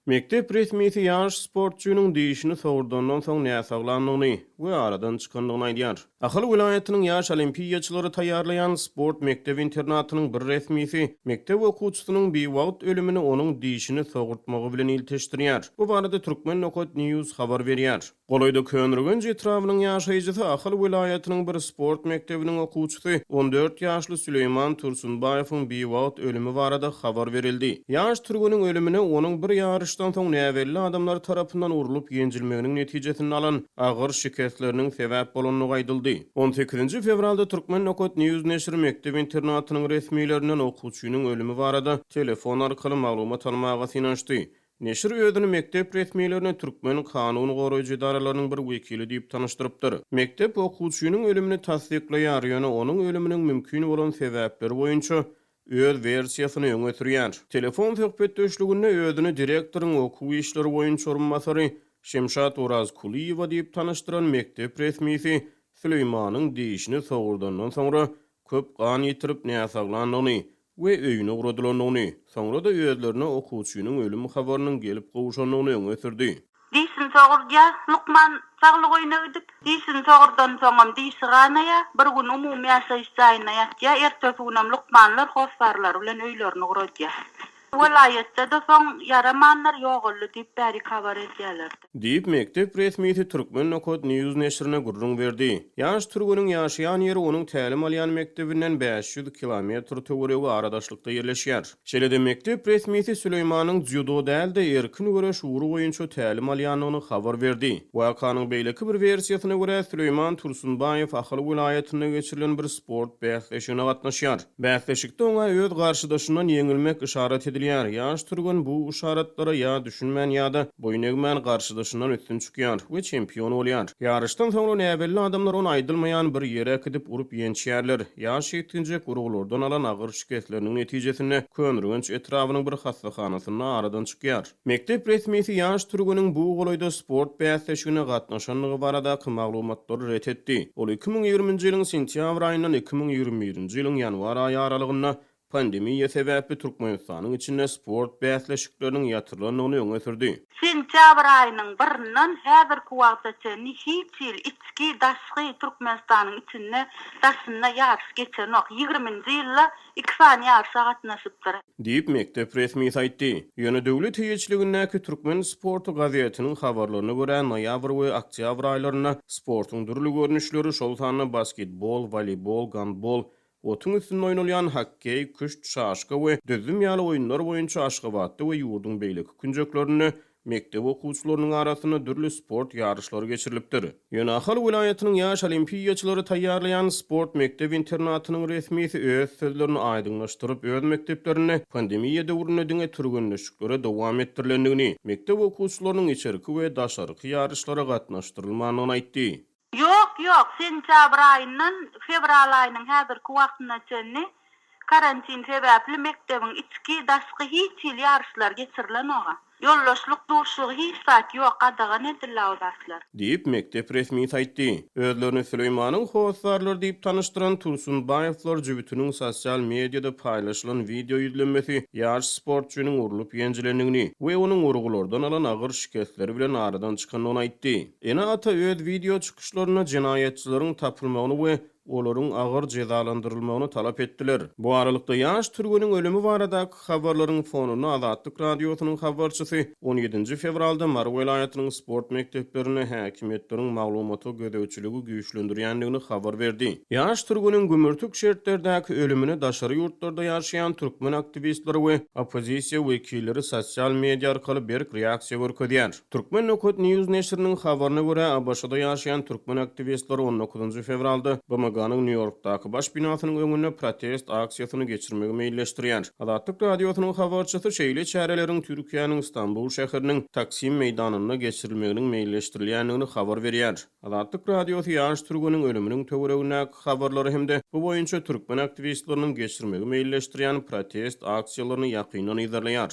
Mekdep resmisi ýaş sportçynyň dişini sogurdandan soň näsaglandygyny we aradan çykandygyny aýdýar. Ahal welaýatynyň ýaş olimpiýaçylary taýýarlaýan sport mekdep-internatynyň bir resmisi mekdep okuwçysynyň biwagt ölümini onuň dişini sogurtmagy bilen ilteşdirýär. Bu barada Turkmen. News habar berýär. Golaýda Köneürgenç etrabynyň ýaşaýjysy Ahal welaýatynyň bir sport mekdebiniň okuwçysy, 14 ýaşly Süleýman Tursunbaýewiň biwagt ölümi barada habar berildi. Ýaş türgeniň ölümine onuň bir ýaryşdan soň näbelli adamlar tarapyndan urlup ýenjilmeginiň netijesinde alan agyr şikesleriniň sebäp bolandygy aýdyldy. On sekizinji fewralda Turkmen. News neşiri mekdep-internatynyň resmilerinden okuwçynyň ölümi barada telefon arkaly maglumat almaga synanyşdy. Neşir özüni mekdep resmilerine türkmen kanun goraýjy edaralarynyň bir wekili diýip tanyşdyrypdyr. Mekdep okuwçynyň ölümini tassyklaýar, ýöne onuň ölüminiň mümkin bolan sebäpleri boýunça öz wersiýasyny öňe sürýär. Telefon söhbetdeşliginde özüni direktoryň okuw işleri boýunça orunbasary Şemşat Orazkulyýewa diýip tanyşdyran mekdep resmisi Süleýmanyň dişini sogurdandan soňra köp gan ýitirip näsaglandygyny we öýüne ugradylandygyny, soňra-da özlerine okuwçynyň ölüm habarynyň gelip gowşandygyny öňe sürdi. Dişini sogurdýar. Lukman saglyk öýüne gidip, dişini sogurdansoňam dişi ganaýar. Bir gün umumy ýaşaýyş jaýynda ýatýar. Ertesi günem lukmanlar hossarlary bilen öýlerine ugradýar. Welaýatda-da soň ýaramandyr, ýogaldy diýip bärik habar edýärler. Diýip, mekdep resmisi Turkmen. News neşirine gürrüň berdi. Ýaş türgeniň ýaşaýan ýeri onuň tälim alýan mekdebinden 500 kilometr töweregi aradaşlykda ýerleşýär. Şeýle-de mekdep resmisi Süleýmanyň dzýudo däl-de, erkin göreş ugry boýunça tälim alýandygyny habar berdi. Wakanyň beýleki bir wersiýasyna görä, Süleýman Tursunbaýew Ahal welaýatynda geçirilen bir sport bäsleşigine gatnaşýar. Bäsleşikde oňa öz garşydaşyndan ýeňilmek yşarat edilýär. Ýaş türgen bu yşaratlara ýa düşünmän ýa-da boýun egmän garşydaşyndan üstün çykýar we çempion bolýar. Ýaryşdan soňra näbelli adamlar ony aýdylmaýan bir ýere äkidip urup ýençýärler. Ýaş ýetginjek urgulardan alan agyr şikesleriniň netijesinde Köneürgenç etrabynyň bir hassahanasynda aradan çykýar. Mekdep resmisi ýaş türgeniň bu golaýda sport bäsleşigine gatnaşandygy baradaky maglumatlary ret etdi. Ol 2020-nji ýylyň sentýabr aýyndan 2021-nji ýylyň ýanwar aýy aralygynda pandemiýa sebäpli Türkmenistanyň içinde sport bäsleşikleriniň ýatyrylandygyny öňe sürdi. Sentýabr aýynyň birinden häzirki wagta çenli hiç hili içki, daşky Türkmenistanyň içinde, daşynda ýaryş geçenok. Ýigriminji ýylda iki sany ýaryşa gatnaşypdyr. Diýip, mekdep resmisi aýtdy. Ýöne döwlet eýeçiligindäki Türkmen sporty gazetiniň habarlaryna görä, noýabr we oktýabr aýlarynda sportuň dürli görnüşleri, şol sanda basketbol, woleýbol, gandbol, otuň üstünde oýnalýan hokkeý, küşt, şaşka we düzzüm ýaly oýunlar boýunça Aşgabatda we ýurduň beýleki künjeklerinde Mekdep okuwçylarynyň arasynda dürli sport ýaryşlary geçirilipdir. Ýöne Ahal welaýatynyň ýaş olimpiýaçylary taýýarlaýan sport mekdep-internatynyň resmisi öz sözlerini aýdyňlaşdyryp, öz mekdeplerinde pandemiýa döwründe diňe türgenleşiklere dowam etdirilendigini, mekdep okuwçylarynyň içerki we daşarky ýaryşlara gatnaşdyrylmandygyny aýtdy. Ýok, ýok, sentýabr aýyndan fewral aýynyň häzirki wagtyna çenli karantin sebäpli mekdebiň içki, daşky hiç hili ýaryşlar geçirilenok-a. Ýoldaşlyk duşuşygy hiç zat ýok, gadagan edildi o zatlar. Diýip, mekdep resmisi aýtdy. Özlerini Süleýmanyň hossarlary diýip tanyşdyran Tursunbaýewler jübütiniň sosial mediada paýlaşylan wideo ýüzlenmesi ýaş sportçynyň urlup ýenjilendigini we onuň urgulardan alan agyr şikesleri bilen aradan çykandygyny aýtdy. Ene-ata öz wideo çykyşlarynda jenaýatçylaryň tapylmagyny we olaryň agyr jezalandyrylmagyny talap etdiler. Bu aralykda, ýaş türgeniň ölümi baradaky habarlaryň fonunda Azatlyk Radiosynyň habarçysy on ýedinji fewralda Mary welaýatynyň sport mekdeplerinde häkimiýetleriň maglumata gözegçiligi güýçlendirýändigini habar berdi. Ýaş türgeniň gümürtik şertlerdäki ölümine daşary ýurtlarda ýaşaýan türkmen aktiwistleri we oppozisiýa wekilleri sosial media arkaly berk reaksiýa görkezýär. Turkmen. News neşiriniň habaryna görä, ABŞ-da ýaşaýan türkmen aktiwistleri on dokuzynjy fewralda BMG-niň Nýu-Ýorkdaky baş binasynyň öňünde protest aksiýasyny geçirmegi meýilleşdirýär. Azatlyk Radiosynyň habarçysy şeýle çäreleriň Türkiýäniň Stambul şäheriniň Taksim meýdanynda geçirilmeginiň meýilleşdirilýändigini habar berýär. Azatlyk Radiosy ýaş türgeniň ölüminiň töweregindäki habarlary hem-de bu boýunça türkmen aktiwistleriniň geçirmegi meýilleşdirýän protest aksiýalaryny ýakyndan yzarlaýar.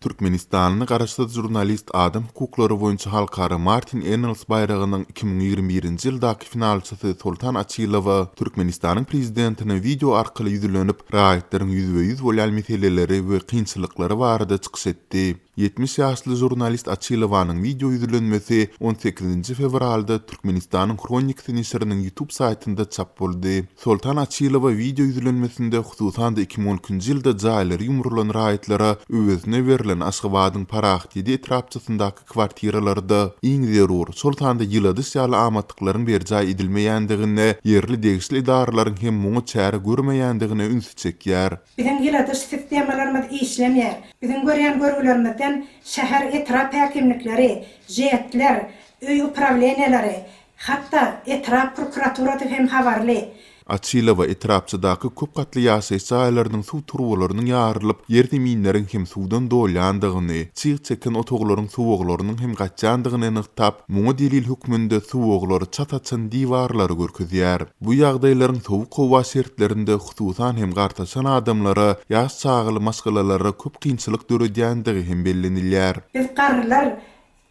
Türkmenistanly garaşsyz žurnalist adam hukuklary boýunça halkara Martin Ennals baýragynyň 2021-nji ýyldaky finalçysy Soltan Açylowa Türkmenistanyň prezidentine wideo arkaly ýüzlenip, raýatlaryň ýüzbe-ýüz bolýan meseleleri we kynçylyklary barada çykyş etdi. 70 ýaşly žurnalist Açylowanyň wideo ýüzlenmesi on sekizinji fewralda Türkmenistanyň Hronikasy neşiriniň YouTube saýtynda çap boldy. Soltan Açylowa wideo ýüzlenmesinde hususan-da 2012-nji ýylda jaýlary ýumrulan raýatlara öwezine berlen Aşgabadyň Parahat ýedi etrapçasyndaky kwartiralarda iň zerur, şol sanda ýyladyş ýaly amatlyklaryň berjaý edilmeýändigine, ýerli degişli edaralaryň hem muňa çäre görmeýändigine ünsi çekýär. Biziň ýyladyş sistemalarymyz işlemeýär. Biziň görýän görgülerimizden şäher, etrap häkimlikleri, ŽED-ler, öý uprawleniýaleri, hatda etrap prokuraturasy hem habarly. Açylowa etrapçadaky köp gatly ýaşaýyş jaýlarynyň suw turbalarynyň ýarylyp, ýerzeminleriň hem suwdan dolýandygyny, çyg çeken otaglaryň suwaglarynyň hem gaçýandygyny nygtap, muňa delil hökmünde suwaglary çat açan diwarlary görkezýär. Bu ýagdaýlaryň sowuk howa şertlerinde hususan hem gartaşan adamlara, ýaş çagaly maşgalalara köp kynçylyk döredýändigi hem bellenilýär. Biz garrylar,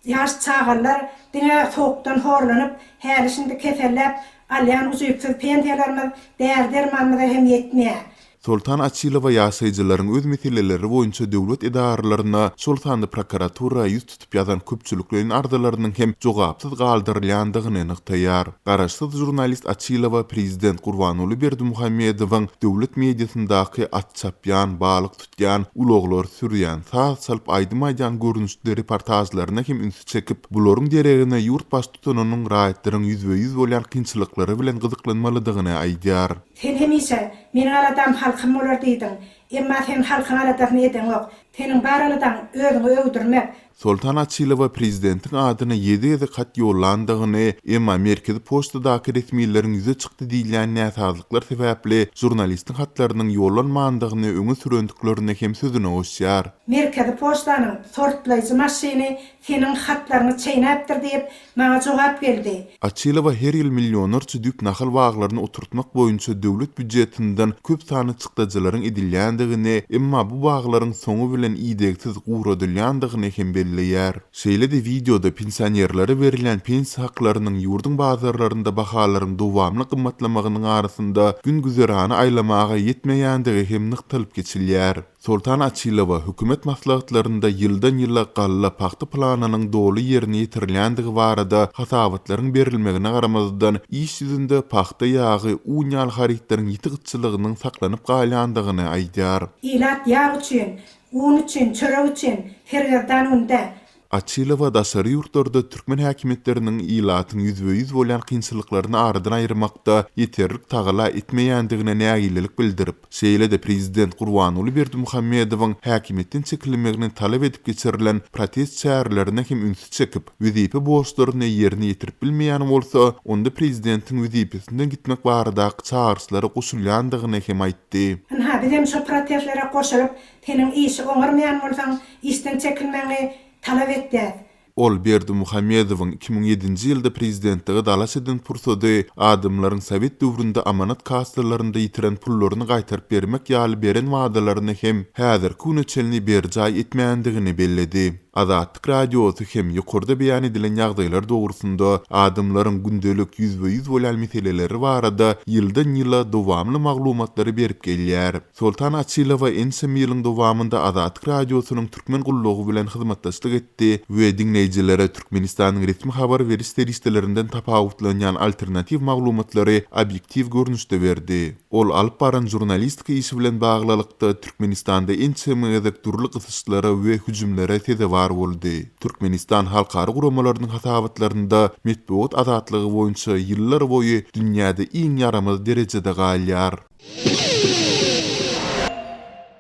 ýaş çagalylar diňe sowukdan horlanyp, häli-şindi keselläp, alýan ujypsyz pensiýalarymyz däri-dermanymyza hem ýetmeýär. Soltan Açylowa ýaşaýjylaryň öz meseleleri boýunça döwlet edaralaryna, şol sanda prokuratura ýüz tutup ýazan köpçülikleýin arzalarynyň hem jogapsyz galdyrylýandygyny nygtaýar. Garaşsyz žurnalist Açylowa prezident Gurbanguly Berdimuhamedowyň döwlet mediasyndaky at çapýan, balyk tutýan, ulaglar sürýän, saz çalyp aýdym aýdýan görnüşli reportažlaryna hem ünsi çekip, bularyň deregine ýurt baştutanynyň raýatlaryň ýüzbe-ýüz bolýan kynçylyklary bilen gyzyklanmalydygyny aýdýar. Sen hemişe, Meniň aladam halkym bolar diýdiň. Emma sen halkyň aladasyny edeňok. Seniň bar aladaň özüňi öwdürmek. Soltan Açylowa prezidentiň adyna ýedi gezek hat ýollandygyny, emma merkezi poçtadaky resmileriň ýüze çykdy diýilýän näsazlyklar sebäpli žurnalistiň hatlarynyň ýollanmandygyny öňe sürendiklerini hem sözüne goşýar. Merkezi poçtanyň sortlaýjy maşyny seniň hatlaryňy çeýnäpdir diýip, maňa jogap geldi. Açylowa her ýyl millionlarça düýp nahal baglaryny oturtmak boýunça döwlet býujetinden köp sanly çykdajylaryň edilýändigini, emma bu baglaryň soňy bilen idegsiz guradylýandygyny hem belleýär. Şeýle-de wideoda pensionerlere berilýän pensiýa haklarynyň ýurduň bazarlarynda bahalaryň dowamly gymmatlamagynyň arasynda gün-güzerany aýlamaga ýetmeýändigi hem nygtalyp geçilýär. Soltan Açylowa hökümet maslahatlarynda ýyldan-ýyla galla pagta planynyň doly ýerine ýetirilýändigi barada hasabatlaryň berilmegine garamazdan, iş ýüzünde pagta ýagy, un ýaly harytlaryň ýiti gytçylygynyň saklanyp galýandygyny aýdýar. Ilat ýag üçin, un üçin, çörek üçin sergezdan günde. Açylowa daşary ýurtlarda türkmen häkimiýetleriniň ilatyň ýüzbe-ýüz bolýan kynçylyklaryny aradan aýyrmakda ýeterlik tagalla etmeýändigine nägilelik bildirip, şeýle-de prezident Gurbanguly Berdimuhamedowyň häkimiýetden çekilmegini talap edip geçirilen protest çärelerine hem ünsi çekip, wezipe borçlaryny ýerine ýetirip bilmeýän bolsa, onda prezidentiň wezipesinden gitmek baradaky çagyryşlara goşulýandygyny hem aýtdy. Ynha, bizem şo protestlere goşulyp, Seniň işi oňarmaýan bolsaň, işden çekilmegiňi talap etýäs. Ol Berdimuhamedowyň 2007-nji ýylda prezidentlige dalaş eden pursady adamlaryň sowet döwründe amanat kassalarynda ýitiren pullaryny gaýtaryp bermek ýaly beren wadalaryny hem häzirki güne çenli berjaý etmändigini belledi. Azatlyk Radiosy hem ýokarda beýan edilen ýagdaýlar dogrusynda adamlaryň gündelik ýüzbe-ýüz bolýan meseleleri barada ýyldan-ýyla dowamly maglumatlary berip gelýär. Soltan Açylowa ençeme ýylyň dowamynda Azatlyk Radiosynyň Türkmen gullugy bilen hyzmatdaşlyk etdi we diňleýjilere Türkmenistanyň resmi habar beriş serişdelerinden tapawutlanýan alternatiw maglumatlary obýektiw görnüşde berdi. Ol alyp baran žurnalistika işi bilen baglylykda Türkmenistanda ençeme gezek dürli gysyşlara we hüjümlere sezewar boldy. Türkmenistan halkara guramalarynyň hasabatlarynda metbugat azatlygy boýunça ýyllarboýy dünýäde iň ýaramaz derejede galýar.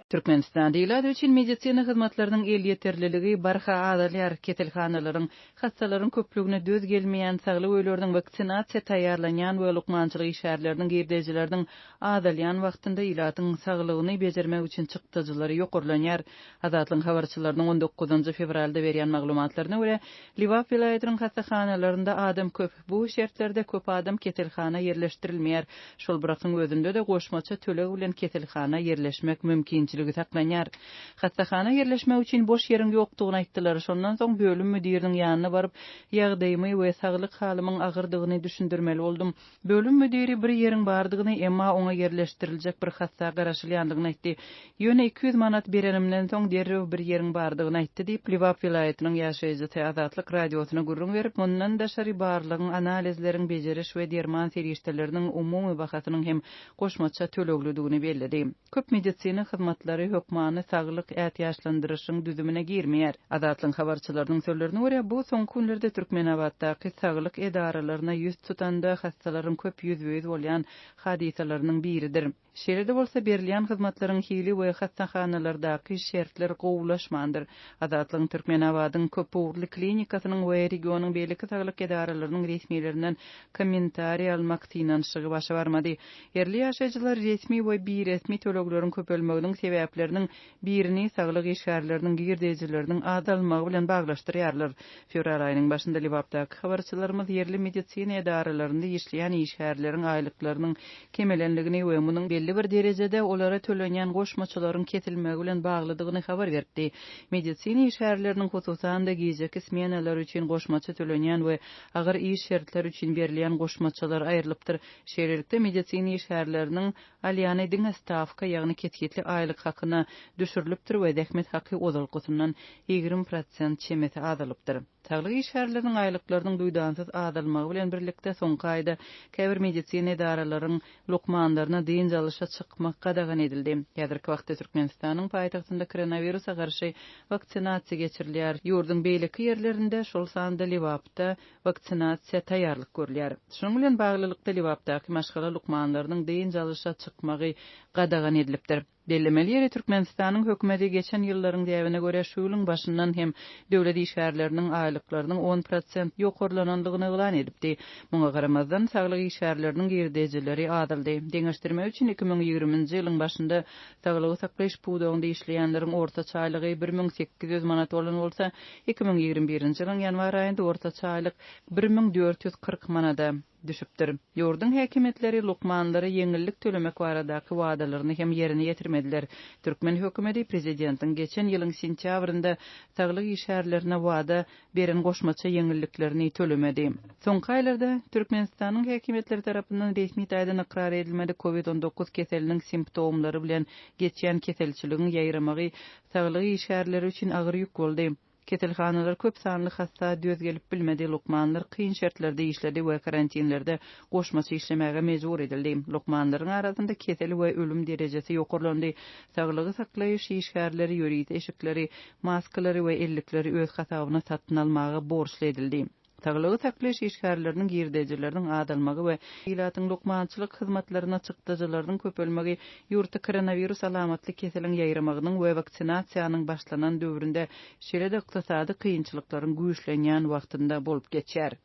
Türkmenistanda ilat üçin medisina hyzmatlarynyň elýeterliligi barha azalýar, keselhanalaryň hassalaryň köplügine döz gelmeýän saglyk öýleriniň waksinasiýa taýýarlanýan we lukmançylyk işgärleriniň girdejileriniň azalýan wagtynda ilatyň saglygyny bejermek üçin çykdajylary ýokarlanýar. Azatlygyň habarçylarynyň on dokuzynjy fewralda berýän maglumatlaryna görä, Lebap welaýatynyň hassahanalarynda adam köp. Bu şertlerde köp adam keselhana ýerleşdirilmeýär. Şol bir wagtyň özünde-de goşmaça töleg bilen keselhana ýerleşmek mümkinçiligi. gözegçiligi saklanýar. Hassahana ýerleşmek üçin boş ýeriň ýokdugyny aýtdylar. Şondan soň bölüm müdiriniň ýanyna baryp, ýagdaýymy we saglyk halymyň agyrdygyny düşündirmeli boldum. Bölüm müdiri bir ýeriň bardygyny, emma oňa ýerleşdiriljek bir hassa garaşylýandygyny aýtdy. Ýöne 200 manat berenimden soň derrew bir ýeriň bardygyny aýtdy diýip, Lebap welaýatynyň ýaşaýjysy Azatlyk Radiosyna gürrüň berip, mundan daşary barlagyň, analizleriň, bejeriş we derman serişdeleriniň umumy bahasynyň hem goşmaça töleglidigini belledi. Köp medisina hyzmatlary hökmany saglyk ätiýaçlandyryşyň düzümine girmeýär. Azatlygyň habarçylarynyň sözlerine görä, bu soňky günlerde Türkmenabatdaky saglyk edaralaryna ýüz tutanda hassalaryň köp ýüzbe-ýüz bolýan hadysalarynyň biridir. Şeýle-de bolsa, berilýän hyzmatlaryň hili we hassahanalardaky şertler gowulaşmandyr. Azatlygyň Türkmenabadyň köpugurly klinikasynyň we regionyň beýleki saglyk edaralarynyň resmilerinden kommentariý almak synanyşygy başa barmady. Ýerli ýaşaýjylar resmi we biresmi tölegleriň köpelmeginiň sebäpleriniň birini saglyk işgärleriniň girdejileriniň azalmagy bilen baglaşdyrýarlar. Fewral aýynyň başynda Lebapdaky habarçylarymyz ýerli medisina edaralarynda işleýän işgärleriň aýlyklarynyň kemelendigini we munuň belli bir derejede olara tölenýän goşmaçalaryň kesilmegi bilen baglydygyny habar beripdi. Medisina işgärleriniň hususan-da gijeki smenalar üçin goşmaça tölenýän we agyr iş şertleri üçin berilýän goşmaçalar aýrylypdyr. Şeýlelikde, medisina işgärleriniň alýany diňe stawka, ýagny kesgitli aýlyk hakyna düşürilipdir we zähmet haky ozalkysyndan 20 prosent çemesi azalypdyr. Saglyk işgärleriniň aýlyklarynyň duýdansyz azalmagy bilen birlikde, soňky aýda käbir medisina edaralaryň lukmanlaryna dynç alyşa çykmak gadagan edildi. Häzirki wagtda Türkmenistanyň paýtagtynda koronawirusa garşy waksinasiýa geçirilýär. Ýurduň beýleki ýerlerinde, şol sanda Lebapda waksinasiýa taýýarlyk görülýär. Şunuň bilen baglylykda, Lebapdaky maşgala lukmanlarynyň dynç alyşa çykmagy gadagan edilipdir. Bellemeli ýeri, Türkmenistanyň hökümeti geçen ýyllaryň däbine görä şu ýylyň başyndan hem döwlet işgärleriniň aýlyklarynyň 10 prosent ýokarlanandygyny yglan edipdi. Muňa garamazdan, saglyk işgärleriniň girdejileri azaldy. Deňeşdirmek üçin, 2020-nji ýylyň başynda saglygy saklaýyş pudagynda işleýänleriň ortaça aýlygy 1800 manat bolan bolsa, 2021-nji ýylyň ýanwar aýynda ortaça aýlyk 1440 manada düşüpdir. Ýurduň häkimiýetleri lukmanlara ýeňillik tölemek baradaky wadalaryny hem ýerine ýetirmediler. Türkmen hökümeti prezidentiň geçen ýylyň sentýabrynda saglyk işgärlerine wada beren goşmaça ýeňilliklerini tölemedi. Soňky aýlarda Türkmenistanyň häkimiýetleri tarapyndan resmi taýdan ykrar edilmedik Covid 19 keseliniň simptomlary bilen geçýän keselçiligiň ýaýramagy saglyk işgärleri üçin agyr ýük boldy. Keselhanalar köp sanly hassa döz gelip bilmedi, lukmanlar kyn şertlerde işledi we karantinlerde goşmaça işlemäge mejbur edildi. Lukmanlaryň arasynda kesel we ölüm derejesi ýokarlandy. Saglygy saklaýyş işgärleri ýörite eşikleri, maskalary we ellikleri öz hasabyna satyn almaga borçly edildi. Saglygy saklaýyş işgärleriniň girdejileriniň azalmagy we ilatyň lukmançylyk hyzmatlaryna çykdajylarynyň köpelmegi ýurtda koronawirus alamatly keseliň ýaýramagynyň we waksinasiýanyň başlanan döwründe, şeýle-de ykdysady kynçylyklaryň güýçlenýän wagtynda bolup geçýär.